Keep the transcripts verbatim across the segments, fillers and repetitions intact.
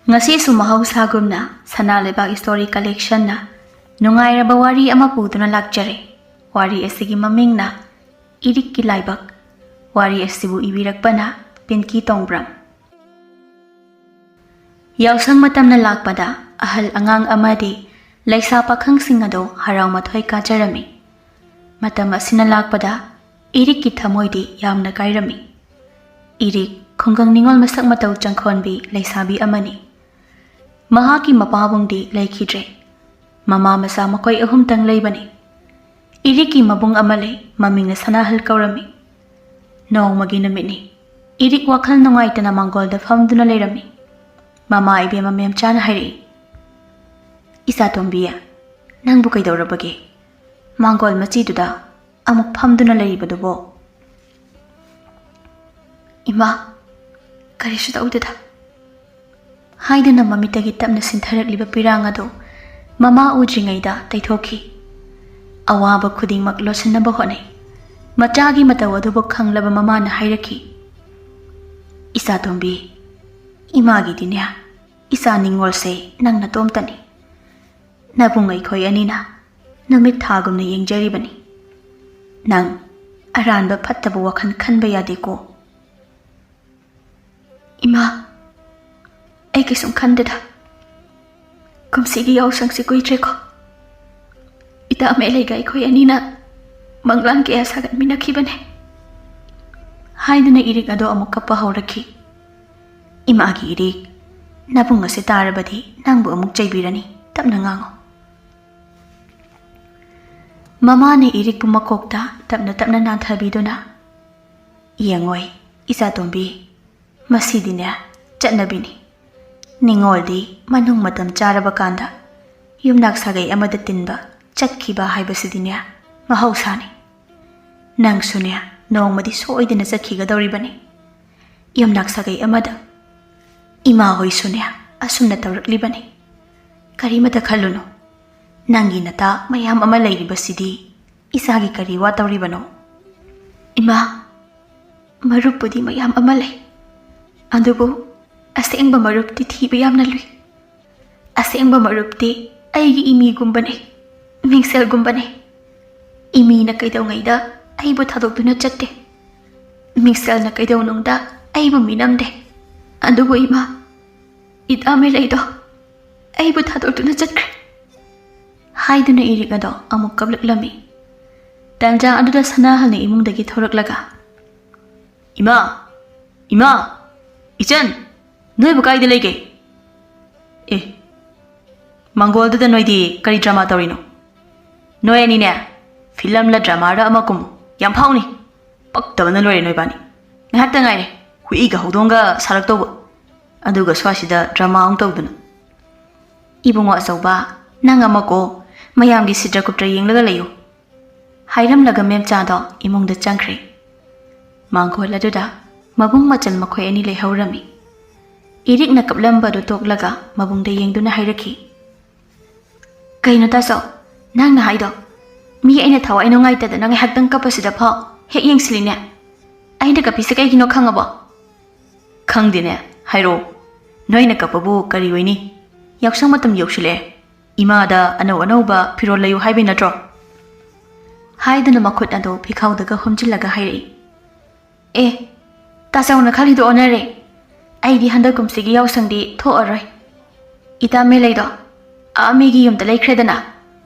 ꯉꯁꯤꯁꯨ ꯃꯍꯧꯁꯥꯒꯨꯝꯅ ꯁꯅꯥ ꯂꯩꯕꯥꯛ ꯁ꯭ꯇꯣꯔꯤ ꯀꯂꯦꯛꯁꯟꯅ ꯅꯨꯡꯉꯥꯏꯔꯕ ꯋꯥꯔꯤ ꯑꯃ ꯄꯨꯗꯨꯅ ꯂꯥꯛꯆꯔꯦ꯫ ꯋꯥꯔꯤ ꯑꯁꯤꯒꯤ ꯃꯃꯤꯡꯅ ꯏꯔꯤꯛꯀꯤ ꯂꯥꯏꯕꯛ꯫ ꯋꯥꯔꯤ ꯑꯁꯤꯕꯨ ꯏꯕꯤꯔꯛꯄꯅ ꯄꯤꯟꯀꯤ ꯇꯣꯡꯕ꯭ꯔꯝ꯫ ꯌꯥꯎꯁꯪ ꯃꯇꯝꯅ ꯂꯥꯛꯄꯗ ꯑꯍꯜ ꯑꯉꯥꯡ ꯑꯃꯗꯤ ꯂꯩꯁꯥ ꯄꯥꯈꯪꯁꯤꯡ ꯑꯗꯨ ꯍꯔꯥꯎ ꯃꯊꯣꯏ ꯀꯥꯖꯔꯝꯃꯤ꯫ ꯃꯇꯝ ꯑꯁꯤꯅ ꯂꯥꯛꯄꯗ ꯏꯔꯤꯛꯀꯤ ꯊꯃꯣꯏꯗꯤ ꯌꯥꯝꯅ ꯀꯥꯏꯔꯝꯃꯤ꯫ ꯏꯔꯤꯛ ꯈꯨꯡꯒꯪ ꯅꯤꯉꯣꯜ ꯃꯁꯛ ꯃꯇꯧ ꯆꯪꯈꯣꯟꯕꯤ ꯂꯩꯁꯥꯕꯤ ꯑꯃꯅꯤ꯫ ꯃꯍꯥꯛꯀꯤ ꯃꯄꯥꯕꯨꯡꯗꯤ ꯂꯩꯈꯤꯗ꯭ꯔꯦ꯫ ꯃꯃꯥ ꯃꯆꯥ ꯃꯈꯣꯏ ꯑꯍꯨꯝꯇꯪ ꯂꯩꯕꯅꯤ꯫ ꯏꯔꯤꯛꯀꯤ ꯃꯕꯨꯡ ꯑꯃ ꯂꯩ, ꯃꯃꯤꯡꯅ ꯁꯅꯥꯍꯜ ꯀꯧꯔꯝꯃꯤ꯫ ꯅꯣꯡꯃꯒꯤ ꯅꯨꯃꯤꯠꯅꯤ꯫ ꯏꯔꯤꯛ ꯋꯥꯈꯜ ꯅꯨꯡꯉꯥꯏꯇꯅ ꯃꯥꯡꯒꯣꯜꯗ ꯐꯝꯗꯨꯅ ꯂꯩꯔꯝꯃꯤ꯫ ꯃꯃꯥ ꯏꯕꯦꯝꯃ ꯃꯦꯝꯆꯥꯅ ꯍꯥꯏꯔꯛꯏ, "ꯏꯆꯥꯇꯣꯝꯕꯤ, ꯅꯪꯕꯨ ꯀꯩꯗꯧꯔꯕꯒꯦ? ꯃꯥꯡꯒꯣꯜ ꯃꯆꯤꯗꯨꯗ ꯑꯃꯨꯛ ꯐꯝꯗꯨꯅ ꯂꯩꯔꯤꯕꯗꯨꯕꯣ?" "ꯏꯃꯥ, ꯀꯔꯤꯁꯨ ꯇꯧꯗꯦꯗ," ꯍꯥꯏꯗꯨꯅ ꯃꯃꯤꯠꯇꯒꯤ ꯇꯞꯅ ꯁꯤꯟꯊꯔꯛꯂꯤꯕ ꯄꯤꯔꯥꯡ ꯑꯗꯨ ꯃꯃꯥ ꯎꯗ꯭ꯔꯤꯉꯩꯗ ꯇꯩꯊꯣꯛꯈꯤ꯫ ꯑꯋꯥꯕ ꯈꯨꯗꯤꯡꯃꯛ ꯂꯣꯠꯁꯤꯟꯅꯕ ꯍꯣꯠꯅꯩ꯫ ꯃꯆꯥꯒꯤ ꯃꯇꯧ ꯑꯗꯨꯕꯨ ꯈꯪꯂꯕ ꯃꯃꯥꯅ ꯍꯥꯏꯔꯛꯈꯤ, "ꯏꯆꯥꯇꯣꯝꯕꯤ, ꯏꯃꯥꯒꯤꯗꯤꯅꯦ, ꯏꯆꯥ ꯅꯤꯡꯉꯣꯜꯁꯦ ꯅꯪ ꯅꯇꯣꯝꯇꯅꯤ꯫ ꯅꯕꯨꯡ ꯑꯩꯈꯣꯏ ꯑꯅꯤꯅ ꯅꯨꯃꯤꯠ ꯊꯥꯒꯨꯝꯅ ꯌꯦꯡꯖꯔꯤꯕꯅꯤ꯫ ꯅꯪ ꯑꯔꯥꯟꯕ ꯐꯠꯇꯕ ꯋꯥꯈꯜ ꯈꯟꯕ ꯌꯥꯗꯦꯀꯣ?" "ꯏꯃꯥ, ꯑꯩ ꯀꯩꯁꯨꯝ ꯈꯟꯗꯦꯗ꯫ ꯀꯨꯝꯁꯤꯒꯤ ꯌꯥꯎꯁꯪꯁꯤ ꯀꯨꯏꯗ꯭ꯔꯦꯀꯣ꯫ ꯏꯇꯥ ꯃꯦꯂꯩꯒ ꯑꯩꯈꯣꯏ ꯑꯅꯤꯅ ꯃꯪꯂꯥꯟ ꯀꯌꯥ ꯁꯥꯒꯠꯃꯤꯟꯅꯈꯤꯕꯅꯦ," ꯍꯥꯏꯗꯨꯅ ꯏꯔꯤꯛ ꯑꯗꯣ ꯑꯃꯨꯛ ꯀꯞꯄ ꯍꯧꯔꯛꯈꯤ꯫ "ꯏꯃꯥꯒꯤ ꯏꯔꯤꯛ, ꯅꯕꯨꯡ ꯑꯁꯤ ꯇꯥꯔꯕꯗꯤ ꯅꯪꯕꯨ ꯑꯃꯨꯛ ꯆꯩꯕꯤꯔꯅꯤ꯫ ꯇꯞꯅ ꯉꯥꯡꯉꯨ꯫" ꯃꯃꯥꯅ ꯏꯔꯤꯛꯄꯨ ꯃꯀꯣꯛꯇ ꯇꯞꯅ ꯇꯞꯅ ꯅꯥꯟꯊꯕꯤꯗꯨꯅ, "ꯌꯦꯡꯉꯣꯏ, ꯏꯆꯥꯇꯣꯝꯕꯤ, ꯃꯁꯤꯗꯤꯅꯦ, ꯆꯠꯅꯕꯤꯅꯤ꯫ ꯅꯤꯡꯉꯣꯜꯗꯤ ꯃꯅꯨꯡ ꯃꯇꯝ ꯆꯥꯔꯕ ꯀꯥꯟꯗ ꯌꯨꯝꯅꯥꯛ ꯁꯥꯒꯩ ꯑꯃꯗ ꯇꯤꯟꯕ ꯆꯠꯈꯤꯕ ꯍꯥꯏꯕꯁꯤꯗꯤꯅꯦ, ꯃꯍꯧꯁꯥꯅꯤ꯫ ꯅꯪꯁꯨꯅꯦ, ꯅꯣꯡꯃꯗꯤ ꯁꯣꯏꯗꯅ ꯆꯠꯈꯤꯒꯗꯧꯔꯤꯕꯅꯤ ꯌꯨꯝꯅꯥꯛ ꯁꯥꯒꯩ ꯑꯃꯗ꯫ ꯏꯃꯥ ꯍꯣꯏꯁꯨꯅꯦ, ꯑꯁꯨꯝꯅ ꯇꯧꯔꯛꯂꯤꯕꯅꯤ꯫ ꯀꯔꯤꯃꯇ ꯈꯜꯂꯨꯅꯨ꯫ ꯅꯪꯒꯤ ꯅꯇꯥ ꯃꯌꯥꯝ ꯑꯃ ꯂꯩꯔꯤꯕꯁꯤꯗꯤ ꯏꯆꯥꯒꯤ ꯀꯔꯤ ꯋꯥ ꯇꯧꯔꯤꯕꯅꯣ?" "ꯏꯃꯥ, ꯃꯔꯨꯞꯄꯨꯗꯤ ꯃꯌꯥꯝ ꯑꯃ ꯂꯩ, ꯑꯗꯨꯕꯨ ꯑꯁꯦꯡꯕ ꯃꯔꯨꯞꯇꯤ ꯊꯤꯕ ꯌꯥꯝꯅ ꯂꯨꯏ꯫ ꯑꯁꯦꯡꯕ ꯃꯔꯨꯞꯇꯤ ꯑꯩꯒꯤ ꯏꯃꯤꯒꯨꯝꯕꯅꯤ, ꯃꯤꯡꯁꯦꯜꯒꯨꯝꯕꯅꯤ꯫ ꯏꯃꯤꯅ ꯀꯩꯗꯧꯉꯩꯗ ꯑꯩꯕꯨ ꯊꯥꯗꯣꯛꯇꯨꯅ ꯆꯠꯇꯦ꯫ ꯃꯤꯡꯁꯦꯜꯅ ꯀꯩꯗꯧꯅꯨꯡꯗ ꯑꯩꯕꯨ ꯃꯤꯅꯝꯗꯦ꯫ ꯑꯗꯨꯕꯨ ꯏꯃꯥ, ꯏꯇꯥ ꯃꯦꯂꯩꯗꯣ ꯑꯩꯕꯨ ꯊꯥꯗꯣꯛꯇꯨꯅ ꯆꯠꯈ꯭ꯔꯦ꯫ ꯍꯥꯏꯗꯨꯅ ꯏꯔꯤꯛ ꯑꯗꯣ ꯑꯃꯨꯛ ꯀꯞꯂꯛꯂꯝꯃꯤ꯫ ꯇꯥꯟꯖꯥ ꯑꯗꯨꯗ ꯁꯅꯥꯍꯜꯅ ꯏꯃꯨꯡꯗꯒꯤ ꯊꯣꯔꯛꯂꯒ, "ꯏꯃꯥ! ꯏꯃꯥ! ꯏꯆꯟ! ꯅꯣꯏꯕꯨ ꯀꯥꯏꯗ ꯂꯩꯒꯦ? ꯑꯦ, ꯃꯪꯒꯣꯜꯗꯨꯗ ꯅꯣꯏꯗꯤ ꯀꯔꯤ ꯗ꯭ꯔꯃꯥ ꯇꯧꯔꯤꯅꯣ? ꯅꯣꯏ ꯑꯅꯤꯅꯦ, ꯐꯤꯂꯝꯂ ꯗ꯭ꯔꯃꯥꯔ ꯑꯃ ꯀꯨꯝꯃꯨ꯫ ꯌꯥꯝ ꯐꯥꯎꯅꯤ꯫ ꯄꯛꯇꯕꯅ ꯂꯣꯏꯔꯦ ꯅꯣꯏꯕꯥꯅꯤ꯫ ꯉꯥꯏꯍꯥꯛꯇ ꯉꯥꯏꯔꯦ ꯍꯨꯏꯒ ꯍꯧꯗꯣꯡꯒ ꯁꯥꯔꯛꯇꯧꯕ꯫ ꯑꯗꯨꯒ ꯁ꯭ꯋꯥꯏꯁꯤꯗ ꯗ꯭ꯔꯃꯥ ꯑꯃꯨꯛ ꯇꯧꯗꯅ꯫" "ꯏꯕꯨꯡꯉꯣ ꯑꯆꯧꯕ, ꯅꯪ ꯑꯃꯀꯣ ꯃꯌꯥꯝꯒꯤ ꯁꯤꯗ꯭ꯔ ꯀꯨꯞꯇ꯭ꯔ ꯌꯦꯡꯂꯒ ꯂꯩꯌꯨ꯫" ꯍꯥꯏꯔꯝꯂꯒ ꯃꯦꯝꯆꯥꯗꯣ ꯏꯃꯨꯡꯗ ꯆꯪꯈ꯭ꯔꯦ꯫ ꯃꯥꯡꯒꯣꯜ ꯑꯗꯨꯗ ꯃꯕꯨꯡ ꯃꯆꯜ ꯃꯈꯣꯏ ꯑꯅꯤ ꯂꯩꯍꯧꯔꯝꯃꯤ꯫ ꯏꯔꯤꯛꯅ ꯀꯞꯂꯝꯕꯗꯨ ꯇꯣꯛꯂꯒ ꯃꯕꯨꯡꯗ ꯌꯦꯡꯗꯨꯅ ꯍꯥꯏꯔꯛꯈꯤ, "ꯀꯩꯅꯣ ꯇꯥꯆꯧ, ꯅꯪꯅ ꯍꯥꯏꯗꯣ? ꯃꯤ ꯑꯩꯅ ꯊꯋꯥꯏ ꯅꯨꯡꯉꯥꯏꯇꯗꯅ ꯉꯥꯏꯍꯥꯛꯇꯪ ꯀꯞꯄꯁꯤꯗ ꯐꯥꯎ ꯍꯦꯛ ꯌꯦꯡꯁꯤꯜꯂꯤꯅꯦ꯫ ꯑꯩꯅ ꯀꯞꯄꯤꯁꯦ ꯀꯩꯒꯤꯅꯣ ꯈꯪꯉꯕꯣ?" "ꯈꯪꯗꯦꯅꯦ, ꯍꯥꯏꯔꯛꯑꯣ꯫ ꯅꯣꯏꯅ ꯀꯞꯄꯕꯨ ꯀꯔꯤ ꯑꯣꯏꯅꯤ? ꯌꯥꯎꯁꯪ ꯃꯇꯝ ꯌꯧꯁꯤꯜꯂꯛꯑꯦ꯫ ꯏꯃꯥꯗ ꯑꯅꯧ ꯑꯅꯧꯕ ꯐꯤꯔꯣꯜ ꯂꯩꯌꯨ ꯍꯥꯏꯕꯩ ꯅꯠꯇ꯭ꯔꯣ?" ꯍꯥꯏꯗꯨꯅ ꯃꯈꯨꯠ ꯑꯗꯨ ꯐꯤꯈꯥꯎꯗꯒ ꯍꯨꯝꯖꯤꯜꯂꯒ ꯍꯥꯏꯔꯛꯏ꯫ "ꯑꯦ, ꯇꯥꯆꯧꯅ ꯈꯜꯂꯤꯗꯣ ꯑꯣꯟꯅꯔꯦ꯫ ꯑꯩꯗꯤ ꯍꯟꯗꯛ ꯀꯨꯝꯁꯤꯒꯤ ꯌꯥꯎꯁꯪꯗꯤ ꯊꯣꯛꯑꯔꯣꯏ꯫ ꯏꯇꯥ ꯃꯦꯂꯩꯗꯣ ꯑꯥ ꯃꯤꯒꯤ ꯌꯨꯝꯗ ꯂꯩꯈ꯭ꯔꯦꯗꯅ꯫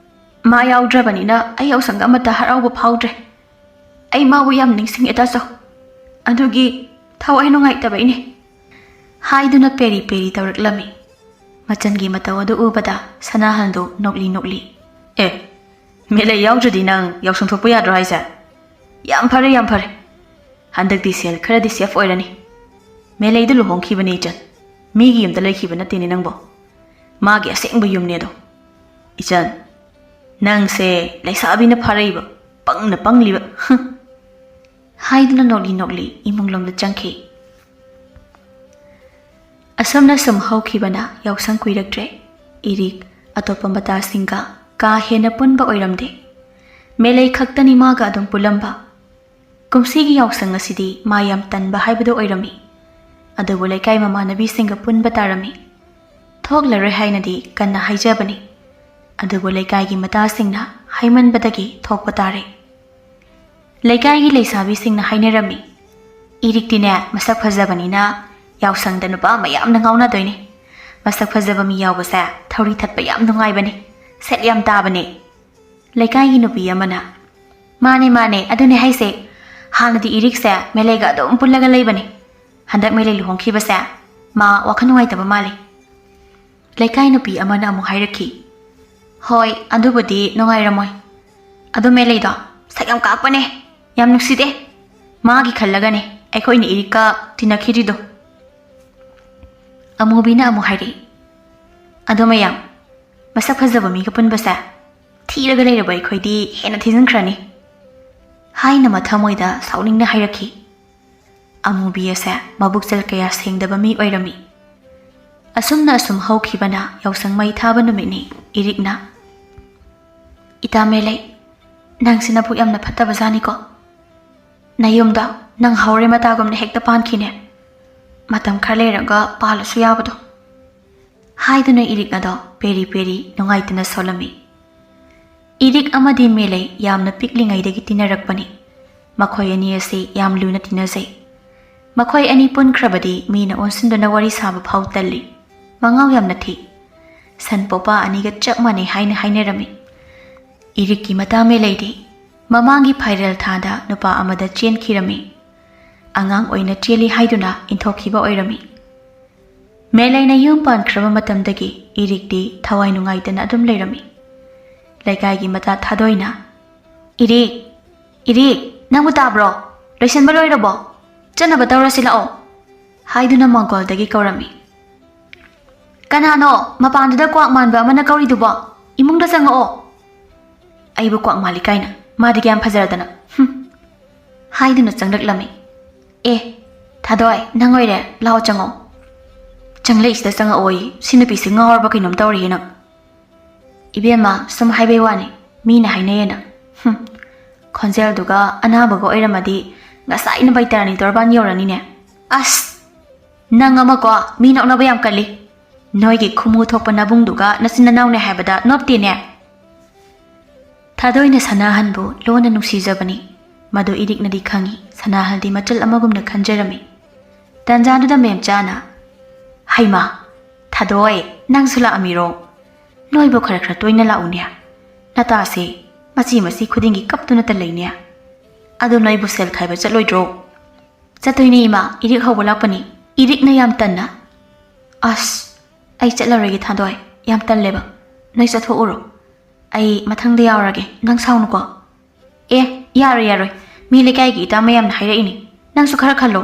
ꯃꯥ ꯌꯥꯎꯗ꯭ꯔꯕꯅꯤꯅ ꯑꯩ ꯌꯥꯎꯁꯪꯒ ꯑꯃꯠꯇ ꯍꯔꯥꯎꯕ ꯐꯥꯎꯗ꯭ꯔꯦ꯫ ꯑꯩ ꯃꯥꯕꯨ ꯌꯥꯝ ꯅꯤꯡꯁꯤꯡꯉꯦ ꯇꯥꯆꯧ꯫ ꯑꯗꯨꯒꯤ ꯊꯋꯥꯏ ꯅꯨꯡꯉꯥꯏꯇꯕꯩꯅꯦ꯫" ꯍꯥꯏꯗꯨꯅ ꯄꯦꯔꯤ ꯄꯦꯔꯤ ꯇꯧꯔꯛꯂꯝꯃꯤ꯫ ꯃꯆꯟꯒꯤ ꯃꯇꯧ ꯑꯗꯨ ꯎꯕꯗ ꯁꯅꯥꯍꯜꯗꯨ ꯅꯣꯛꯂꯤ ꯅꯣꯛꯂꯤ꯫ "ꯑꯦ, ꯃꯦꯂꯩ ꯌꯥꯎꯗ꯭ꯔꯗꯤ ꯅꯪ ꯌꯥꯎꯁꯪ ꯊꯣꯛꯄ ꯌꯥꯗ꯭ꯔꯣ ꯍꯥꯏꯁꯦ? ꯌꯥꯝ ꯐꯔꯦ, ꯌꯥꯝ ꯐꯔꯦ꯫ ꯍꯟꯗꯛꯇꯤ ꯁꯦꯜ ꯈꯔꯗꯤ ꯁꯦꯐ ꯑꯣꯏꯔꯅꯤ꯫ ꯃꯦꯂꯩꯗꯨ ꯂꯨꯍꯣꯡꯈꯤꯕꯅꯦ ꯏꯆꯟ꯫ ꯃꯤꯒꯤ ꯌꯨꯝꯗ ꯂꯩꯈꯤꯕ ꯅꯠꯇꯦꯅꯦ ꯅꯪꯕꯣ꯫ ꯃꯥꯒꯤ ꯑꯁꯦꯡꯕ ꯌꯨꯝꯅꯦ ꯑꯗꯣ꯫ ꯏꯆꯟ, ꯅꯪꯁꯦ ꯂꯩꯁꯥꯕꯤꯅ ꯐꯥꯔꯛꯏꯕ, ꯄꯪꯅ ꯄꯪꯂꯤꯕ꯫" ꯍꯥꯏꯗꯨꯅ ꯅꯣꯛꯂꯤ ꯅꯣꯛꯂꯤ ꯏꯃꯨꯡꯂꯣꯝꯗ ꯆꯪꯈꯤ꯫ ꯑꯁꯨꯝꯅ ꯁꯨꯝ ꯍꯧꯈꯤꯕꯅ ꯌꯥꯎꯁꯪ ꯀꯨꯏꯔꯛꯇ꯭ꯔꯦ꯫ ꯏꯔꯤꯛ ꯑꯇꯣꯞꯄ ꯃꯇꯥꯁꯤꯡꯒ ꯀꯥ ꯍꯦꯟꯅ ꯄꯨꯟꯕ ꯑꯣꯏꯔꯝꯗꯦ꯫ ꯃꯦꯂꯩ ꯈꯛꯇꯅꯤ ꯃꯥꯒ ꯑꯗꯨꯝ ꯄꯨꯜꯂꯝꯕ꯫ ꯀꯨꯝꯁꯤꯒꯤ ꯌꯥꯎꯁꯪ ꯑꯁꯤꯗꯤ ꯃꯥ ꯌꯥꯝ ꯇꯟꯕ ꯍꯥꯏꯕꯗꯨ ꯑꯣꯏꯔꯝꯃꯤ꯫ ꯑꯗꯨꯕꯨ ꯂꯩꯀꯥꯏ ꯃꯃꯥꯟꯅꯕꯤꯁꯤꯡꯒ ꯄꯨꯟꯕ ꯇꯥꯔꯝꯃꯤ꯫ ꯊꯣꯛꯂꯔꯣꯏ ꯍꯥꯏꯅꯗꯤ ꯀꯟꯅ ꯍꯥꯏꯖꯕꯅꯤ, ꯑꯗꯨꯕꯨ ꯂꯩꯀꯥꯏꯒꯤ ꯃꯇꯥꯁꯤꯡꯅ ꯍꯥꯏꯃꯟꯕꯗꯒꯤ ꯊꯣꯛꯄ ꯇꯥꯔꯦ꯫ ꯂꯩꯀꯥꯏꯒꯤ ꯂꯩꯁꯥꯕꯤꯁꯤꯡꯅ ꯍꯥꯏꯅꯔꯝꯃꯤ, "ꯏꯔꯤꯛꯇꯤꯅꯦ ꯃꯁꯛ ꯐꯖꯕꯅꯤꯅ ꯌꯥꯎꯁꯪꯗ ꯅꯨꯄꯥ ꯃꯌꯥꯝꯅ ꯉꯥꯎꯅꯗꯣꯏꯅꯤ꯫ ꯃꯁꯛ ꯐꯖꯕ ꯃꯤ ꯌꯥꯎꯕꯁꯦ ꯊꯧꯔꯤ ꯊꯠꯄ ꯌꯥꯝ ꯅꯨꯡꯉꯥꯏꯕꯅꯤ, ꯁꯦꯠ ꯌꯥꯝ ꯇꯥꯕꯅꯤ"꯫ ꯂꯩꯀꯥꯏꯒꯤ ꯅꯨꯄꯤ ꯑꯃꯅ, "ꯃꯥꯅꯦ ꯃꯥꯅꯦ, ꯑꯗꯨꯅꯦ ꯍꯥꯏꯁꯦ꯫ ꯍꯥꯟꯅꯗꯤ ꯏꯔꯤꯛꯁꯦ ꯃꯦꯂꯩꯒ ꯑꯗꯨꯝ ꯄꯨꯜꯂꯒ ꯂꯩꯕꯅꯤ꯫ ꯍꯟꯗꯛ ꯃꯦꯂꯩ ꯂꯨꯍꯣꯡꯈꯤꯕꯁꯦ ꯃꯥ ꯋꯥꯈꯜ ꯅꯨꯡꯉꯥꯏꯇꯕ ꯃꯥꯜꯂꯤ"꯫ ꯂꯩꯀꯥꯏ ꯅꯨꯄꯤ ꯑꯃꯅ ꯑꯃꯨꯛ ꯍꯥꯏꯔꯛꯈꯤ, "ꯍꯣꯏ, ꯑꯗꯨꯕꯨꯗꯤ ꯅꯨꯡꯉꯥꯏꯔꯝꯃꯣꯏ꯫ ꯑꯗꯣ ꯃꯦꯂꯩꯗꯣ ꯁꯛ ꯌꯥꯝ ꯀꯥꯛꯄꯅꯦ, ꯌꯥꯝ ꯅꯨꯡꯁꯤꯗꯦ꯫ ꯃꯥꯒꯤ ꯈꯜꯂꯒꯅꯦ ꯑꯩꯈꯣꯏꯅ ꯏꯔꯤꯛꯀ ꯇꯤꯟꯅꯈꯤꯗ꯭ꯔꯤꯗꯣ"꯫ ꯑꯃꯨꯕꯤꯅ ꯑꯃꯨꯛ ꯍꯥꯏꯔꯛꯏ, "ꯑꯗꯣ ꯃꯌꯥꯝ, ꯃꯁꯛ ꯐꯖꯕ ꯃꯤꯒ ꯄꯨꯟꯕꯁꯦ ꯊꯤꯔꯒ ꯂꯩꯔꯕ ꯑꯩꯈꯣꯏꯗꯤ ꯍꯦꯟꯅ ꯊꯤꯖꯤꯟꯈ꯭ꯔꯅꯤ"꯫ ꯍꯥꯏꯅ ꯃꯊꯃꯣꯏꯗ ꯁꯥꯎꯅꯤꯡꯅ ꯍꯥꯏꯔꯛꯈꯤ꯫ ꯑꯃꯨꯕꯤ ꯑꯁꯦ ꯃꯕꯨꯛꯆꯦꯜ ꯀꯌꯥ ꯁꯦꯡꯗꯕ ꯃꯤ ꯑꯣꯏꯔꯝꯃꯤ꯫ ꯑꯁꯨꯝꯅ ꯑꯁꯨꯝ ꯍꯧꯈꯤꯕꯅ ꯌꯥꯎꯁꯪ ꯃꯩ ꯊꯥꯕ ꯅꯨꯃꯤꯠꯅꯤ꯫ ꯏꯔꯤꯛꯅ, "ꯏꯇꯥ ꯃꯦꯂꯩ, ꯅꯪꯁꯤ ꯅꯕꯨꯛ ꯌꯥꯝꯅ ꯐꯠꯇꯕꯖꯥꯠꯅꯤꯀꯣ꯫ ꯅꯌꯨꯝꯗ ꯅꯪ ꯍꯧꯔꯦ ꯃꯇꯥꯒꯨꯝꯅ ꯍꯦꯛꯇ ꯄꯥꯟꯈꯤꯅꯦ꯫ ꯃꯇꯝ ꯈꯔ ꯂꯩꯔꯒ ꯄꯥꯜꯂꯁꯨ ꯌꯥꯕꯗꯣ"꯫ ꯍꯥꯏꯗꯨꯅ ꯏꯔꯤꯛ ꯑꯗꯣ ꯄꯦꯔꯤ ꯄꯦꯔꯤ ꯅꯨꯡꯉꯥꯏꯇꯅ ꯁꯣꯜꯂꯝꯃꯤ꯫ ꯏꯔꯤꯛ ꯑꯃꯗꯤ ꯃꯦꯂꯩ ꯌꯥꯝꯅ ꯄꯤꯛꯂꯤꯉꯩꯗꯒꯤ ꯇꯤꯟꯅꯔꯛꯄꯅꯤ꯫ ꯃꯈꯣꯏ ꯑꯅꯤ ꯑꯁꯤ ꯌꯥꯝ ꯂꯨꯅ ꯇꯤꯟꯅꯖꯩ꯫ ꯃꯈꯣꯏ ꯑꯅꯤ ꯄꯨꯟꯈ꯭ꯔꯕꯗꯤ ꯃꯤꯅ ꯑꯣꯟꯁꯤꯟꯗꯨꯅ ꯋꯥꯔꯤ ꯁꯥꯕ ꯐꯥꯎ ꯇꯜꯂꯤ꯫ ꯃꯉꯥꯎ ꯌꯥꯝꯅ ꯊꯤ꯫ ꯁꯟ ꯄꯣꯄꯥ ꯑꯅꯤꯒ ꯆꯞ ꯃꯥꯟꯅꯩ ꯍꯥꯏꯅ ꯍꯥꯏꯅꯔꯝꯃꯤ꯫ ꯏꯔꯤꯛꯀꯤ ꯃꯇꯥ ꯃꯦꯂꯩꯗꯤ ꯃꯃꯥꯡꯒꯤ ꯐꯥꯏꯔꯦꯜ ꯊꯥꯗ ꯅꯨꯄꯥ ꯑꯃꯗ ꯆꯦꯟꯈꯤꯔꯝꯃꯤ꯫ ꯑꯉꯥꯡ ꯑꯣꯏꯅ ꯆꯦꯜꯂꯤ ꯍꯥꯏꯗꯨꯅ ꯏꯟꯊꯣꯛꯈꯤꯕ ꯑꯣꯏꯔꯝꯃꯤ꯫ ꯃꯦꯂꯩꯅ ꯌꯨꯝ ꯄꯥꯟꯈ꯭ꯔꯕ ꯃꯇꯝꯗꯒꯤ ꯏꯔꯤꯛꯇꯤ ꯊꯋꯥꯏ ꯅꯨꯡꯉꯥꯏꯇꯅ ꯑꯗꯨꯝ ꯂꯩꯔꯝꯃꯤ꯫ ꯂꯩꯀꯥꯏꯒꯤ ꯃꯇꯥ ꯊꯥꯗꯣꯏꯅ, "ꯏꯔꯤꯛ, ꯏꯔꯤꯛ, ꯅꯪꯕꯨ ꯇꯥꯕ꯭ꯔꯣ? ꯂꯣꯏꯁꯤꯟꯕ ꯂꯣꯏꯔꯕꯣ? ꯆꯠꯅꯕ ꯇꯧꯔꯁꯤ ꯂꯥꯛꯑꯣ" ꯍꯥꯏꯗꯨꯅ ꯃꯥꯡꯒꯣꯜꯗꯒꯤ ꯀꯧꯔꯝꯃꯤ꯫ "ꯀꯅꯥꯅꯣ ꯃꯄꯥꯟꯗꯨꯗ ꯀ꯭ꯋꯥꯛ ꯃꯥꯟꯕ ꯑꯃꯅ ꯀꯧꯔꯤꯗꯨꯕꯣ? ꯏꯃꯨꯡꯗ ꯆꯪꯉꯛꯑꯣ"꯫ "ꯑꯩꯕꯨ ꯀ꯭ꯋꯥꯛ ꯃꯥꯜꯂꯤ ꯀꯥꯏꯅ? ꯃꯥꯗꯤ ꯀꯌꯥꯝ ꯐꯖꯔꯗꯅ? ꯍꯨꯝ"꯫ ꯍꯥꯏꯗꯨꯅ ꯆꯪꯂꯛꯂꯝꯃꯤ꯫ "ꯑꯦ, ꯊꯥꯗꯣꯏ, ꯅꯪ ꯑꯣꯏꯔꯦ? ꯂꯥꯛꯑꯣ, ꯆꯪꯉꯣ"꯫ ꯆꯪꯂꯛꯏꯁꯤꯗ ꯆꯪꯉꯛꯑꯣꯌꯦ꯫ ꯁꯤ ꯅꯨꯄꯤꯁꯤ ꯉꯥꯎꯔꯕ ꯀꯩꯅꯣꯝ ꯇꯧꯔꯦꯍꯦ ꯅꯪ꯫ "ꯏꯕꯦꯝꯃ, ꯁꯨꯝ ꯍꯥꯏꯕꯩ ꯋꯥꯅꯤ, ꯃꯤꯅ ꯍꯥꯏꯅꯩꯌꯦꯅ"꯫ ꯍꯨꯝ꯫ "ꯈꯣꯟꯖꯦꯜꯗꯨꯒ ꯑꯅꯥꯕꯒ ꯑꯣꯏꯔꯝꯃꯗꯤ ꯉꯁꯥꯏꯅ ꯕꯩꯇꯥꯔꯥꯅꯤ ꯇꯣꯔꯕꯥꯟ ꯌꯧꯔꯅꯤꯅꯦ꯫ ꯑꯁ!" "ꯅꯪ ꯑꯃꯀꯣ, ꯃꯤ ꯅꯣꯛꯅꯕ ꯌꯥꯝ ꯀꯜꯂꯤ꯫ ꯅꯣꯏꯒꯤ ꯈꯨꯃꯨ ꯊꯣꯛꯄ ꯅꯕꯨꯡꯗꯨꯒ ꯅꯆꯤꯟ ꯅꯅꯥꯎꯅꯦ ꯍꯥꯏꯕꯗ ꯅꯣꯞꯇꯦꯅꯦ?" ꯊꯥꯗꯣꯏꯅ ꯁꯅꯥꯍꯟꯕꯨ ꯂꯣꯟꯅ ꯅꯨꯡꯁꯤꯖꯕꯅꯤ꯫ ꯃꯗꯨ ꯏꯔꯤꯛꯅꯗꯤ ꯈꯪꯏ, ꯁꯅꯥꯍꯜꯗꯤ ꯃꯆꯜ ꯑꯃꯒꯨꯝꯅ ꯈꯟꯖꯔꯝꯃꯤ꯫ ꯇꯥꯟꯖꯥꯗꯨꯗ ꯃꯦꯝꯆꯥꯅ, "ꯍꯩꯃꯥ, ꯊꯥꯗꯣꯏ, ꯅꯪꯁꯨ ꯂꯥꯛꯑꯝꯃꯤꯔꯣ? ꯅꯣꯏꯕꯨ ꯈꯔ ꯈꯔ ꯇꯣꯏꯅ ꯂꯥꯛꯎꯅꯦ꯫ ꯅꯇꯥꯁꯦ ꯃꯆꯤ ꯃꯆꯤ ꯈꯨꯗꯤꯡꯒꯤ ꯀꯞꯇꯨꯅꯇ ꯂꯩꯅꯦ꯫ ꯑꯗꯨ ꯅꯣꯏꯕꯨ ꯁꯦꯜ ꯈꯥꯏꯕ ꯆꯠꯂꯣꯏꯗ꯭ꯔꯣ?" "ꯆꯠꯇꯣꯏꯅꯦ ꯏꯃꯥ, ꯏꯔꯤꯛ ꯍꯧꯕ ꯂꯥꯛꯄꯅꯤ꯫ ꯏꯔꯤꯛꯅ ꯌꯥꯝ ꯇꯟꯅ꯫" "ꯑꯁ, ꯑꯩ ꯆꯠꯂꯔꯣꯏꯒꯦ ꯊꯥꯗꯣꯏ, ꯌꯥꯝ ꯇꯜꯂꯦꯕ꯫ ꯅꯣꯏ ꯆꯠꯊꯣꯛꯎꯔꯣ꯫ ꯑꯩ ꯃꯊꯪꯗ ꯌꯥꯎꯔꯒꯦ, ꯅꯪ ꯁꯥꯎꯅꯨꯀꯣ꯫" "ꯑꯦ, ꯌꯥꯔꯣꯏ, ꯌꯥꯔꯣꯏ꯫ ꯃꯤ ꯂꯩꯀꯥꯏꯒꯤ ꯏꯇꯥ ꯃꯌꯥꯝꯅ ꯍꯥꯏꯔꯛꯏꯅꯤ꯫ ꯅꯪꯁꯨ ꯈꯔ ꯈꯜꯂꯣ꯫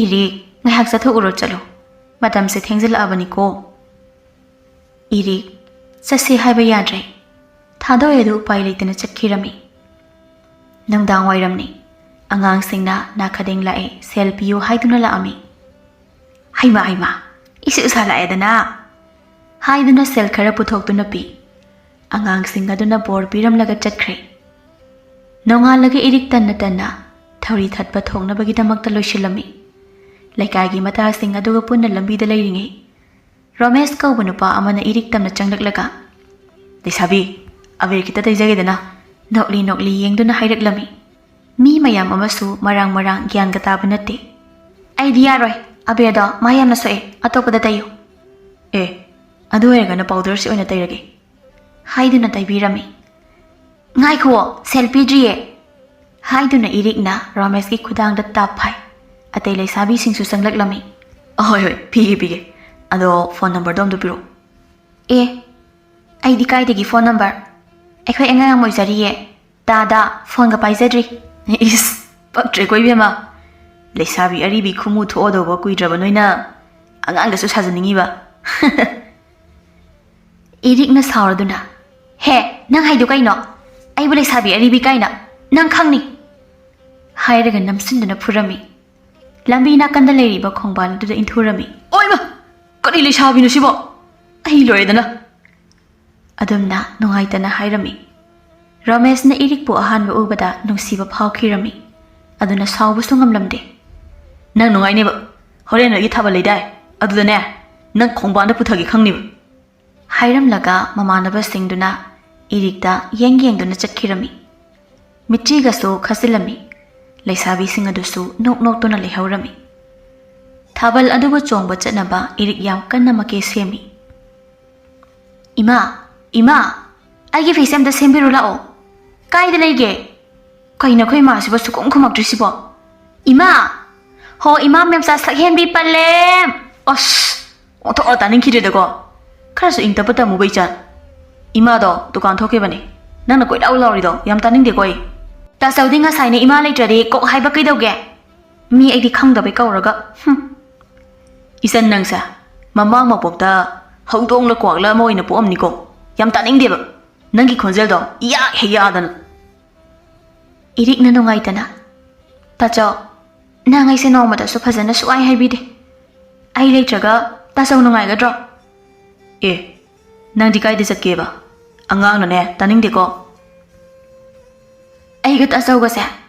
ꯏꯔꯤꯛ, ꯉꯥꯏꯍꯥꯛ ꯆꯠꯊꯣꯛꯎꯔꯣ, ꯆꯠꯂꯣ꯫ ꯃꯇꯝꯁꯦ ꯊꯦꯡꯖꯤꯜꯂꯛꯑꯕꯅꯤꯀꯣ꯫" ꯏꯔꯤꯛ, ꯆꯠꯁꯦ ꯍꯥꯏꯕ ꯌꯥꯗ꯭ꯔꯦ꯫ ꯊꯥꯗꯣꯏ ꯑꯗꯨ ꯎꯄꯥꯏ ꯂꯩꯇꯅ ꯆꯠꯈꯤꯔꯝꯃꯤ꯫ ꯅꯨꯡꯗꯥꯡ ꯋꯥꯏꯔꯝꯅꯤ꯫ ꯑꯉꯥꯡꯁꯤꯡꯅ ꯅꯥꯈꯗꯦꯡ ꯂꯥꯛꯑꯦ, ꯁꯦꯜ ꯄꯤꯌꯨ ꯍꯥꯏꯗꯨꯅ ꯂꯥꯛꯑꯝꯃꯤ꯫ "ꯍꯩꯃꯥ, ꯍꯩꯃꯥ, ꯏꯁꯨ ꯏꯁꯥ ꯂꯥꯛꯑꯦꯗꯅ!" ꯍꯥꯏꯗꯨꯅ ꯁꯦꯜ ꯈꯔ ꯄꯨꯊꯣꯛꯇꯨꯅ ꯄꯤ꯫ ꯑꯉꯥꯡꯁꯤꯡ ꯑꯗꯨꯅ ꯕꯣꯔ ꯄꯤꯔꯝꯂꯒ ꯆꯠꯈ꯭ꯔꯦ꯫ ꯅꯣꯡꯉꯥꯜꯂꯒ ꯏꯔꯤꯛ ꯇꯟꯅ ꯇꯟꯅ ꯊꯧꯔꯤ ꯊꯠꯄ ꯊꯣꯛꯅꯕꯒꯤꯗꯃꯛꯇ ꯂꯣꯏꯁꯤꯜꯂꯝꯃꯤ꯫ ꯂꯩꯀꯥꯏꯒꯤ ꯃꯇꯥꯁꯤꯡ ꯑꯗꯨꯒ ꯄꯨꯟꯅ ꯂꯝꯕꯤꯗ ꯂꯩꯔꯤꯉꯩ, ꯔꯣꯃꯦꯁ ꯀꯧꯕ ꯅꯨꯄꯥ ꯑꯃꯅ ꯏꯔꯤꯛ ꯇꯝꯅ ꯆꯪꯂꯛꯂꯒ, "ꯂꯩꯁꯥꯕꯤ, ꯑꯕꯦꯔ ꯈꯤꯇ ꯇꯩꯖꯒꯦꯗꯅ?" ꯅꯣꯛꯂꯤ ꯅꯣꯛꯂꯤ ꯌꯦꯡꯗꯨꯅ ꯍꯥꯏꯔꯛꯂꯝꯃꯤ꯫ ꯃꯤ ꯃꯌꯥꯝ ꯑꯃꯁꯨ ꯃꯔꯥꯡ ꯃꯔꯥꯡ ꯒ꯭ꯌꯥꯟꯒ ꯇꯥꯕ ꯅꯠꯇꯦ꯫ "ꯑꯩꯗꯤ ꯌꯥꯔꯣꯏ, ꯑꯕꯦꯔꯗꯣ ꯃꯥ ꯌꯥꯝꯅ ꯁꯣꯛꯑꯦ, ꯑꯇꯣꯞꯄꯗ ꯇꯩꯌꯨ꯫" "ꯑꯦ, ꯑꯗꯨ ꯑꯣꯏꯔꯒꯅ ꯄꯥꯎꯗꯔꯁꯤ ꯑꯣꯏꯅ ꯇꯩꯔꯒꯦ꯫" ꯍꯥꯏꯗꯨꯅ ꯇꯩꯕꯤꯔꯝꯃꯤ꯫ "ꯉꯥꯏꯈꯨꯑꯣ, ꯁꯦꯜ ꯄꯤꯗ꯭ꯔꯤꯌꯦ!" ꯍꯥꯏꯗꯨꯅ ꯏꯔꯤꯛꯅ ꯔꯣꯃꯦꯁꯀꯤ ꯈꯨꯗꯥꯡꯗ ꯇꯥꯞ ꯐꯥꯏ꯫ ꯑꯇꯩ ꯂꯩꯁꯥꯕꯤꯁꯤꯡꯁꯨ ꯆꯪꯂꯛꯂꯝꯃꯤ꯫ "ꯑꯍꯣꯏ, ꯍꯣꯏ, ꯄꯤꯒꯦ, ꯄꯤꯒꯦ꯫ ꯑꯗꯣ ꯐꯣꯟ ꯅꯝꯕꯔꯗꯣ ꯑꯝꯇ ꯄꯤꯔꯛꯑꯣ꯫" "ꯑꯦ, ꯑꯩꯗꯤ ꯀꯥꯏꯗꯒꯤ ꯐꯣꯟ ꯅꯝꯕꯔ? ꯑꯩꯈꯣꯏ ꯑꯉꯥꯡ ꯌꯥꯝ ꯑꯣꯏꯖꯔꯤꯌꯦ꯫ ꯇꯥꯗ ꯐꯣꯟꯒ ꯄꯥꯏꯖꯗ꯭ꯔꯤ꯫" "ꯏꯁ, ꯄꯛꯇ꯭ꯔꯦꯀꯣ ꯏꯕꯦꯝꯃ꯫ ꯂꯩꯁꯥꯕꯤ ꯑꯔꯤꯕꯤ ꯈꯨꯃꯨ ꯊꯣꯛꯑꯗꯧꯕ ꯀꯨꯏꯗ꯭ꯔꯕ ꯅꯣꯏꯅ ꯑꯉꯥꯡꯒꯁꯨ ꯁꯥꯖꯅꯤꯡꯉꯤꯕ?" ꯏꯔꯤꯛꯅ ꯁꯥꯎꯔꯗꯨꯅ, "ꯍꯦ, ꯅꯪ ꯍꯥꯏꯗꯣ ꯀꯩꯅꯣ? ꯑꯩꯕꯨ ꯂꯩꯁꯥꯕꯤ ꯑꯔꯤꯕꯤ ꯀꯥꯏꯅ? ꯅꯪ ꯈꯪꯅꯤ!" ꯍꯥꯏꯔꯒ ꯅꯝꯁꯤꯟꯗꯨꯅ ꯐꯨꯔꯝꯃꯤ꯫ ꯂꯝꯕꯤ ꯅꯥꯀꯟꯗ ꯂꯩꯔꯤꯕ ꯈꯣꯡꯕꯥꯟ ꯑꯗꯨꯗ ꯏꯟꯊꯨꯔꯝꯃꯤ꯫ "ꯑꯣꯏꯃ! ꯀꯔꯤ ꯂꯩꯁꯥꯕꯤꯅꯣ ꯁꯤꯕꯣ? ꯑꯩ ꯂꯣꯏꯔꯦꯗꯅ!" ꯑꯗꯨꯝꯅ ꯅꯨꯡꯉꯥꯏꯇꯅ ꯍꯥꯏꯔꯝꯃꯤ꯫ ꯔꯣꯃꯦꯁꯅ ꯏꯔꯤꯛꯄꯨ ꯑꯍꯥꯟꯕ ꯎꯕꯗ ꯅꯨꯡꯁꯤꯕ ꯐꯥꯎꯈꯤꯔꯝꯃꯤ꯫ ꯑꯗꯨꯅ ꯁꯥꯎꯕꯁꯨ ꯉꯝꯂꯝꯗꯦ꯫ "ꯅꯪ ꯅꯨꯡꯉꯥꯏꯅꯦꯕ꯫ "ꯍꯣꯔꯦꯟ ꯅꯣꯏꯒꯤ ꯊꯥꯕꯜ ꯂꯩꯗꯥꯏ? ꯑꯗꯨꯗꯅꯦ, ꯅꯪ ꯈꯣꯡꯕꯥꯟꯗ ꯄꯨꯊꯒꯦ ꯈꯪꯅꯤꯕ"꯫ ꯍꯥꯏꯔꯝꯂꯒ ꯃꯃꯥꯟꯅꯕꯁꯤꯡꯗꯨꯅ ꯏꯔꯤꯛꯇ ꯌꯦꯡ ꯌꯦꯡꯗꯨꯅ ꯆꯠꯈꯤꯔꯝꯃꯤ꯫ ꯃꯤꯠꯆꯤꯒꯁꯨ ꯈꯥꯖꯤꯜꯂꯝꯃꯤ꯫ ꯂꯩꯁꯥꯕꯤꯁꯤꯡ ꯑꯗꯨꯁꯨ ꯅꯣꯛ ꯅꯣꯛꯇꯨꯅ ꯂꯩꯍꯧꯔꯝꯃꯤ꯫ ꯊꯥꯕꯜ ꯑꯗꯨꯕꯨ ꯆꯣꯡꯕ ꯆꯠꯅꯕ ꯏꯔꯤꯛ ꯌꯥꯝ ꯀꯟꯅ ꯃꯀꯦ ꯁꯦꯝꯃꯤ꯫ "ꯏꯃꯥ, ꯏꯃꯥ, ꯑꯩꯒꯤ ꯐꯤꯁꯦ ꯑꯝꯇ ꯁꯦꯝꯕꯤꯔꯨ ꯂꯥꯛꯑꯣ"꯫ "ꯀꯥꯏꯗ ꯂꯩꯒꯦ? ꯀꯩꯅꯣ ꯑꯩꯈꯣꯏ ꯏꯃꯥꯁꯤꯕꯣ ꯁꯨꯈꯨꯝ ꯈꯨꯝꯃꯛꯇ꯭ꯔꯤꯁꯤꯕꯣ? ꯏꯃꯥ! ꯍꯣ, ꯏꯃꯥ ꯃꯦꯝꯆꯥ ꯁꯛꯍꯦꯟꯕꯤ ꯄꯜꯂꯦꯝ!" ꯑꯁ! ꯑꯣꯟꯊꯣꯛꯅ ꯇꯥꯅꯤꯡꯈꯤꯗ꯭ꯔꯦꯗꯀꯣ꯫ ꯈꯔꯁꯨ ꯏꯪ ꯇꯞꯄ ꯇꯝꯃꯨꯕ ꯏꯆꯟ꯫ "ꯏꯃꯥꯗꯣ ꯗꯨꯀꯥꯟ ꯊꯣꯛꯈꯤꯕꯅꯦ꯫ ꯅꯪꯅ ꯀꯣꯏꯂꯥꯎ ꯂꯥꯎꯔꯤꯗꯣ ꯌꯥꯝ ꯇꯥꯅꯤꯡꯗꯦꯀꯣ ꯑꯩ"꯫ "ꯇꯥꯆꯧꯗꯤ ꯉꯁꯥꯏꯅ ꯏꯃꯥ ꯂꯩꯇ꯭ꯔꯗꯤ ꯀꯣꯛ ꯍꯥꯏꯕ ꯀꯩꯗꯧꯒꯦ? ꯃꯤ ꯑꯩꯗꯤ ꯈꯪꯗꯕꯩ ꯀꯧꯔꯒ, ꯍꯨꯝ"꯫ "ꯏꯆꯟ ꯅꯪꯁꯦ ꯃꯃꯥꯡ ꯃꯄꯣꯛꯇ ꯍꯧꯗꯣꯡꯂ ꯀ꯭ꯋꯥꯛꯂ ꯑꯃ ꯑꯣꯏꯅ ꯄꯣꯛꯑꯝꯅꯤꯀꯣ꯫ ꯌꯥꯝ ꯇꯥꯅꯤꯡꯗꯦꯕ ꯅꯪꯒꯤ ꯈꯣꯟꯖꯦꯜꯗꯣ ꯏꯌꯥ ꯍꯦꯛ ꯌꯥꯗꯅ"꯫ ꯏꯔꯤꯛꯅ ꯅꯨꯡꯉꯥꯏꯇꯅ, "ꯇꯥꯆꯧ, ꯅꯪ ꯑꯩꯁꯦ ꯅꯣꯡꯃꯗꯁꯨ ꯐꯖꯅ ꯁꯨꯛꯍꯥꯏ ꯍꯥꯏꯕꯤꯗꯦ꯫ ꯑꯩ ꯂꯩꯇ꯭ꯔꯒ ꯇꯥꯆꯧ ꯅꯨꯡꯉꯥꯏꯒꯗ꯭ꯔꯣ?" "ꯑꯦ, ꯅꯪꯗꯤ ꯀꯥꯏꯗ ꯆꯠꯀꯦꯕ? ꯑꯉꯥꯡꯅꯅꯦ ꯇꯥꯅꯤꯡꯗꯦꯀꯣ"꯫ "ꯑꯩꯒ ꯇꯥꯆꯧꯒꯁꯦ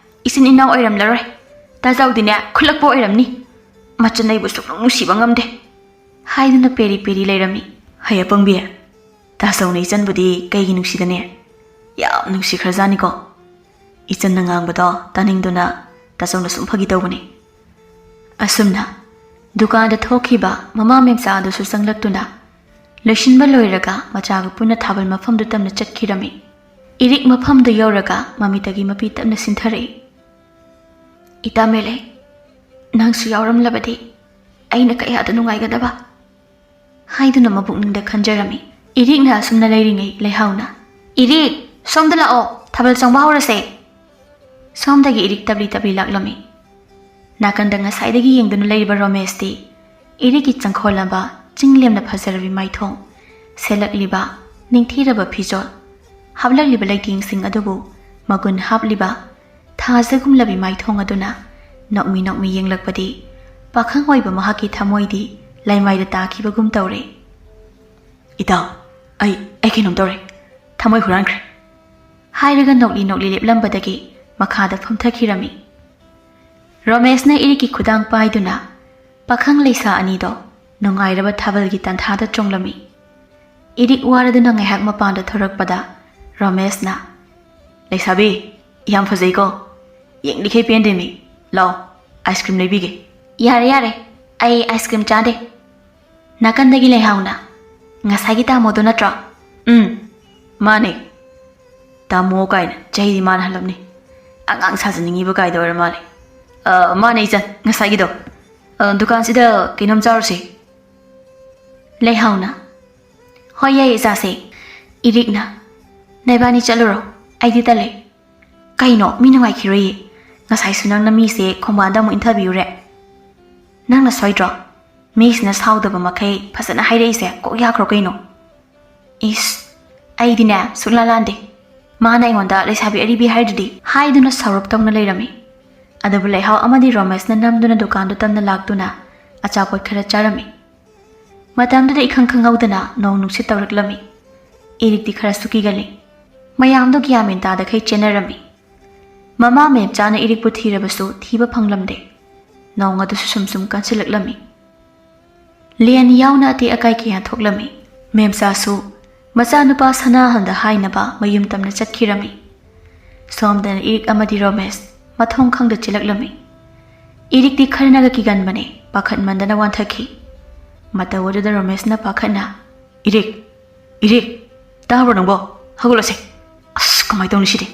ꯏꯆꯤꯟ ꯏꯅꯥꯎ ꯑꯣꯏꯔꯝꯂꯔꯣꯏ꯫ ꯇꯥꯆꯧꯗꯤꯅꯦ ꯈꯨꯜꯂꯛꯄ ꯑꯣꯏꯔꯝꯅꯤ꯫ ꯃꯆꯟ ꯑꯩꯕꯨ ꯁꯨꯛꯅꯨꯡ ꯅꯨꯡꯁꯤꯕ ꯉꯝꯗꯦ" ꯍꯥꯏꯗꯨꯅ ꯄꯦꯔꯤ ꯄꯦꯔꯤ ꯂꯩꯔꯝꯃꯤ꯫ "ꯍꯩ ꯑꯄꯪꯕꯤ, ꯇꯥꯆꯧꯅ ꯏꯆꯟꯕꯨꯗꯤ ꯀꯩꯒꯤ ꯅꯨꯡꯁꯤꯗꯅꯤ? ꯌꯥꯝ ꯅꯨꯡꯁꯤꯈ꯭ꯔꯖꯥꯠꯅꯤꯀꯣ"꯫ ꯏꯆꯟꯅ ꯉꯥꯡꯕꯗꯣ ꯇꯥꯅꯤꯡꯗꯨꯅ ꯇꯥꯆꯧꯅ ꯁꯨꯝ ꯐꯥꯒꯤ ꯇꯧꯕꯅꯤ꯫ ꯑꯁꯨꯝꯅ ꯗꯨꯀꯥꯟꯗ ꯊꯣꯛꯈꯤꯕ ꯃꯃꯥ ꯃꯦꯝꯆꯥ ꯑꯗꯨꯁꯨ ꯆꯪꯂꯛꯇꯨꯅ ꯂꯣꯏꯁꯤꯟꯕ ꯂꯣꯏꯔꯒ ꯃꯆꯥꯒ ꯄꯨꯟꯅ ꯊꯥꯕꯜ ꯃꯐꯝꯗꯨ ꯇꯝꯅ ꯆꯠꯈꯤꯔꯝꯃꯤ꯫ ꯏꯔꯤꯛ ꯃꯐꯝꯗꯨ ꯌꯧꯔꯒ ꯃꯃꯤꯇꯒꯤ ꯃꯄꯤ ꯇꯞꯅ ꯁꯤꯟꯊꯔꯛꯏ꯫ "ꯏꯇꯥ ꯃꯦꯂꯩ, ꯅꯪꯁꯨ ꯌꯥꯎꯔꯝꯂꯕꯗꯤ ꯑꯩꯅ ꯀꯌꯥꯗ ꯅꯨꯡꯉꯥꯏꯒꯗꯕ" ꯍꯥꯏꯗꯨꯅ ꯃꯄꯨꯛꯅꯤꯡꯗ ꯈꯟꯖꯔꯝꯃꯤ꯫ ꯏꯔꯤꯛꯅ ꯑꯁꯨꯝꯅ ꯂꯩꯔꯤꯉꯩ ꯂꯩꯍꯥꯎꯅ, "ꯏꯔꯤꯛ, ꯁꯣꯝꯗ ꯂꯥꯛꯑꯣ, ꯊꯥꯕꯜ ꯆꯣꯡꯕ ꯍꯧꯔꯁꯦ"꯫ ꯁꯣꯝꯗꯒꯤ ꯏꯔꯤꯛ ꯇꯞꯂꯤ ꯇꯞꯂꯤ ꯂꯥꯛꯂꯝꯃꯤ꯫ ꯅꯥꯀꯟꯗ ꯉꯁꯥꯏꯗꯒꯤ ꯌꯦꯡꯗꯨꯅ ꯂꯩꯔꯤꯕ ꯔꯣꯃꯦꯁꯇꯤ ꯏꯔꯤꯛꯀꯤ ꯆꯪꯈꯣꯜꯂꯝꯕ ꯆꯤꯡ ꯂꯦꯝꯅ ꯐꯖꯔꯕꯤ ꯃꯥꯏꯊꯣꯡ, ꯁꯦꯠꯂꯛꯂꯤꯕ ꯅꯤꯡꯊꯤꯔꯕ ꯐꯤꯖꯣꯜ, ꯍꯥꯞꯂꯛꯂꯤꯕ ꯂꯩꯇꯦꯡꯁꯤꯡ ꯑꯗꯨꯕꯨ ꯃꯒꯨꯟ ꯍꯥꯞꯂꯤꯕ ꯊꯥꯖꯒꯨꯝꯂꯕꯤ ꯃꯥꯏꯊꯣꯡ ꯑꯗꯨꯅ ꯅꯣꯛꯃꯤ ꯅꯣꯛꯃꯤ ꯌꯦꯡꯂꯛꯄꯗꯤ ꯄꯥꯈꯪ ꯑꯣꯏꯕ ꯃꯍꯥꯛꯀꯤ ꯊꯃꯣꯏꯗꯤ ꯂꯩꯃꯥꯏꯗ ꯇꯥꯈꯤꯕꯒꯨꯝ ꯇꯧꯔꯦ꯫ "ꯏꯇꯥꯎ, ꯑꯩ, ꯑꯩ ꯀꯩꯅꯣꯝ ꯇꯧꯔꯦ꯫ ꯊꯃꯣꯏ ꯍꯨꯔꯥꯟꯈ꯭ꯔꯦ" ꯍꯥꯏꯔꯒ ꯅꯣꯛꯂꯤ ꯅꯣꯛꯂꯤ ꯂꯦꯞꯂꯝꯕꯗꯒꯤ ꯃꯈꯥꯗ ꯐꯝꯊꯈꯤꯔꯝꯃꯤ꯫ ꯔꯣꯃꯦꯁꯅ ꯏꯔꯤꯛꯀꯤ ꯈꯨꯗꯥꯡ ꯄꯥꯏꯗꯨꯅ ꯄꯥꯈꯪ ꯂꯩꯁꯥ ꯑꯅꯤꯗꯣ ꯅꯨꯡꯉꯥꯏꯔꯕ ꯊꯥꯕꯜꯒꯤ ꯇꯥꯟꯊꯥꯗ ꯆꯣꯡꯂꯝꯃꯤ꯫ ꯏꯔꯤꯛ ꯋꯥꯔꯗꯨꯅ ꯉꯥꯏꯍꯥꯛ ꯃꯄꯥꯟꯗ ꯊꯣꯔꯛꯄꯗ ꯔꯣꯃꯦꯁꯅ, "ꯂꯩꯁꯥꯕꯤ, ꯌꯥꯝ ꯐꯖꯩꯀꯣ꯫ ꯌꯦꯡꯂꯤꯈꯩ ꯄꯦꯟꯗꯦꯃꯤ꯫ ꯂꯥꯎ, ꯑꯥꯏꯁ ꯀ꯭ꯔꯤꯝ ꯂꯩꯕꯤꯒꯦ꯫" "ꯌꯥꯔꯦ, ꯌꯥꯔꯦ, ꯑꯩ ꯑꯥꯏꯁ ꯀ꯭ꯔꯤꯝ ꯆꯥꯗꯦ꯫" ꯅꯥꯀꯟꯗꯒꯤ ꯂꯩꯍꯥꯎꯅ, "ꯉꯁꯥꯏꯒꯤ ꯇꯥꯃꯣꯗꯣ ꯅꯠꯇ꯭ꯔꯣ?" "ꯎꯝ, ꯃꯥꯅꯦ꯫" "ꯇꯥꯃꯣ ꯀꯥꯏꯅ ꯆꯍꯤꯗꯤ ꯃꯥꯅ ꯍꯜꯂꯝꯅꯤ꯫ ꯑꯉꯥꯡ ꯁꯥꯖꯅꯤꯡꯉꯤꯕ ꯀꯥꯏꯗꯣ ꯑꯣꯏꯔ ꯃꯥꯜꯂꯦ꯫" "ꯑ, ꯃꯥꯅꯦ ꯏꯆꯟ, ꯉꯁꯥꯏꯒꯤꯗꯣ꯫ ꯑ, ꯗꯨꯀꯥꯟꯁꯤꯗ ꯀꯩꯅꯣꯝ ꯆꯥꯔꯨꯁꯦ꯫" ꯂꯩꯍꯥꯎꯅ, "ꯍꯣꯏ, ꯌꯥꯏꯌꯦ, ꯆꯥꯁꯦ꯫" ꯏꯔꯤꯛꯅ, "ꯅꯕꯥꯅꯤ ꯆꯠꯂꯨꯔꯣ, ꯑꯩꯗꯤ ꯇꯜꯂꯦ꯫" "ꯀꯩꯅꯣ, ꯃꯤ ꯅꯨꯡꯉꯥꯏꯈꯤꯔꯣꯏꯌꯦ꯫ ꯉꯁꯥꯏꯁꯨ ꯅꯪꯅ ꯃꯤꯁꯦ ꯈꯣꯡꯕꯥꯟꯗ ꯑꯃꯨꯛ ꯏꯟꯊꯕꯤꯔꯨꯔꯦ꯫ ꯅꯪꯅ ꯁꯣꯏꯗ꯭ꯔꯣ? ꯃꯤꯁꯤꯅ ꯁꯥꯎꯗꯕ ꯃꯈꯩ ꯐꯖꯅ ꯍꯥꯏꯔꯛꯏꯁꯦ ꯀꯣꯛ ꯌꯥꯈ꯭ꯔꯣ ꯀꯩꯅꯣ꯫" "ꯏꯁ, ꯑꯩꯗꯤꯅꯦ ꯁꯨꯛꯂꯥ ꯂꯥꯟꯗꯦ꯫ ꯃꯥꯅ ꯑꯩꯉꯣꯟꯗ ꯂꯩꯁꯥꯕꯤ ꯑꯔꯤꯕꯤ ꯍꯥꯏꯗꯨꯗꯤ꯫" ꯍꯥꯏꯗꯨꯅ ꯁꯥꯎꯔꯞ ꯇꯧꯅ ꯂꯩꯔꯝꯃꯤ꯫ ꯑꯗꯨꯕꯨ ꯂꯩꯍꯥꯎ ꯑꯃꯗꯤ ꯔꯣꯃꯦꯁꯅ ꯅꯝꯗꯨꯅ ꯗꯨꯀꯥꯟꯗꯨ ꯇꯝꯅ ꯂꯥꯛꯇꯨꯅ ꯑꯆꯥꯄꯣꯠ ꯈꯔ ꯆꯥꯔꯝꯃꯤ꯫ ꯃꯇꯝꯗꯨꯗ ꯏꯈꯪ ꯈꯪꯍꯧꯗꯅ ꯅꯣꯡ ꯅꯨꯡꯁꯤꯠ ꯇꯧꯔꯛꯂꯝꯃꯤ꯫ ꯏꯔꯤꯛꯇꯤ ꯈꯔꯁꯨ ꯀꯤꯒꯜꯂꯤ꯫ ꯃꯌꯥꯝꯗꯣ ꯒ꯭ꯌꯥꯟ ꯃꯦꯟ ꯇꯥꯗꯈꯩ ꯆꯦꯟꯅꯔꯝꯃꯤ꯫ ꯃꯃꯥ ꯃꯦꯝꯆꯥꯅ ꯏꯔꯤꯛꯄꯨ ꯊꯤꯔꯕꯁꯨ ꯊꯤꯕ ꯐꯪꯂꯝꯗꯦ꯫ ꯅꯣꯡ ꯑꯗꯨꯁꯨ ꯁꯨꯝ ꯁꯨꯝ ꯀꯟꯁꯤꯜꯂꯛꯂꯝꯃꯤ꯫ ꯂꯦꯟ ꯌꯥꯎꯅ ꯑꯇꯦꯛ ꯑꯀꯥꯏ ꯀꯌꯥ ꯊꯣꯛꯂꯝꯃꯤ꯫ ꯃꯦꯝꯆꯥꯁꯨ ꯃꯆꯥꯅꯨꯄꯥ ꯁꯅꯥꯍꯜꯗ ꯍꯥꯏꯅꯕ ꯃꯌꯨꯝ ꯇꯝꯅ ꯆꯠꯈꯤꯔꯝꯃꯤ꯫ ꯁꯣꯝꯗꯅ ꯏꯔꯤꯛ ꯑꯃꯗꯤ ꯔꯣꯃꯦꯁ ꯃꯊꯣꯡ ꯈꯪꯗ ꯆꯦꯜꯂꯛꯂꯝꯃꯤ꯫ ꯏꯔꯤꯛꯇꯤ ꯈꯔꯅꯒ ꯀꯤꯒꯟꯕꯅꯦ, ꯄꯥꯈꯠꯃꯟꯗꯅ ꯋꯥꯟꯊꯈꯤ꯫ ꯃꯇꯧ ꯑꯗꯨꯗ ꯔꯣꯃꯦꯁꯅ ꯄꯥꯈꯠꯅ, "ꯏꯔꯤꯛ, ꯏꯔꯤꯛ, ꯇꯥꯕ꯭ꯔꯣ ꯅꯪꯕꯣ? ꯍꯧꯒꯠꯂꯁꯦ꯫ ꯑꯁ, ꯀꯃꯥꯏꯅ ꯇꯧꯅꯤ ꯁꯤꯗꯤ?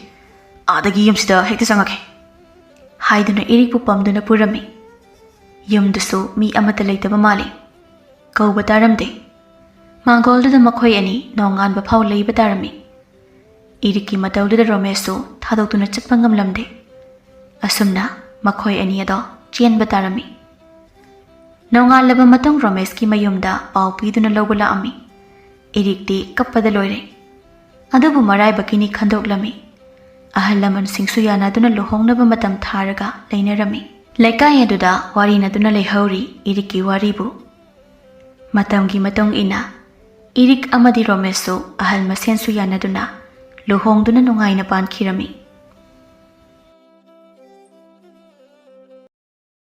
ꯑꯥꯗꯒꯤ ꯌꯨꯝꯁꯤꯗ ꯍꯦꯛꯇ ꯆꯪꯉꯛꯀꯦ꯫" ꯍꯥꯏꯗꯨꯅ ꯏꯔꯤꯛꯄꯨ ꯄꯝꯗꯨꯅ ꯄꯨꯔꯝꯃꯤ꯫ ꯌꯨꯝꯗꯨꯁꯨ ꯃꯤ ꯑꯃꯠꯇ ꯂꯩꯇꯕ ꯃꯥꯜꯂꯤ꯫ ꯀꯧꯕ ꯇꯥꯔꯝꯗꯦ꯫ ꯃꯥꯡꯒꯣꯜꯗꯨꯗ ꯃꯈꯣꯏ ꯑꯅꯤ ꯅꯣꯡꯉꯥꯟꯕ ꯐꯥꯎ ꯂꯩꯕ ꯇꯥꯔꯝꯃꯤ꯫ ꯏꯔꯤꯛꯀꯤ ꯃꯇꯧꯗꯨꯗ ꯔꯣꯃꯦꯁꯁꯨ ꯊꯥꯗꯣꯛꯇꯨꯅ ꯆꯠꯄ ꯉꯝꯂꯝꯗꯦ꯫ ꯑꯁꯨꯝꯅ ꯃꯈꯣꯏ ꯑꯅꯤ ꯑꯗꯣ ꯆꯦꯟꯕ ꯇꯥꯔꯝꯃꯤ꯫ ꯅꯣꯡꯉꯥꯜꯂꯕ ꯃꯇꯨꯡ ꯔꯣꯃꯦꯁꯀꯤ ꯃꯌꯨꯝꯗ ꯄꯥꯎ ꯄꯤꯗꯨꯅ ꯂꯧꯕ ꯂꯥꯛꯑꯝꯃꯤ꯫ ꯏꯔꯤꯛꯇꯤ ꯀꯞꯄꯗ ꯂꯣꯏꯔꯦ꯫ ꯑꯗꯨꯕꯨ ꯃꯔꯥꯏꯕꯛꯀꯤꯅꯤ ꯈꯟꯗꯣꯛꯂꯝꯃꯤ꯫ ꯑꯍꯜ ꯂꯃꯟꯁꯤꯡꯁꯨ ꯌꯥꯅꯗꯨꯅ ꯂꯨꯍꯣꯡꯅꯕ ꯃꯇꯝ ꯊꯥꯔꯒ ꯂꯩꯅꯔꯝꯃꯤ꯫ ꯂꯩꯀꯥꯏ ꯑꯗꯨꯗ ꯋꯥꯔꯤꯅꯗꯨꯅ ꯂꯩꯍꯧꯔꯤ ꯏꯔꯤꯛꯀꯤ ꯋꯥꯔꯤꯕꯨ꯫ ꯃꯇꯝꯒꯤ ꯃꯇꯨꯡ ꯏꯟꯅ ꯏꯔꯤꯛ ꯑꯃꯗꯤ ꯔꯣꯃꯦꯁꯁꯨ ꯑꯍꯜ ꯃꯁꯦꯟꯁꯨ ꯌꯥꯅꯗꯨꯅ ꯂꯨꯍꯣꯡꯗꯨꯅ ꯅꯨꯡꯉꯥꯏꯅ ꯄꯥꯟꯈꯤꯔꯝꯃꯤ꯫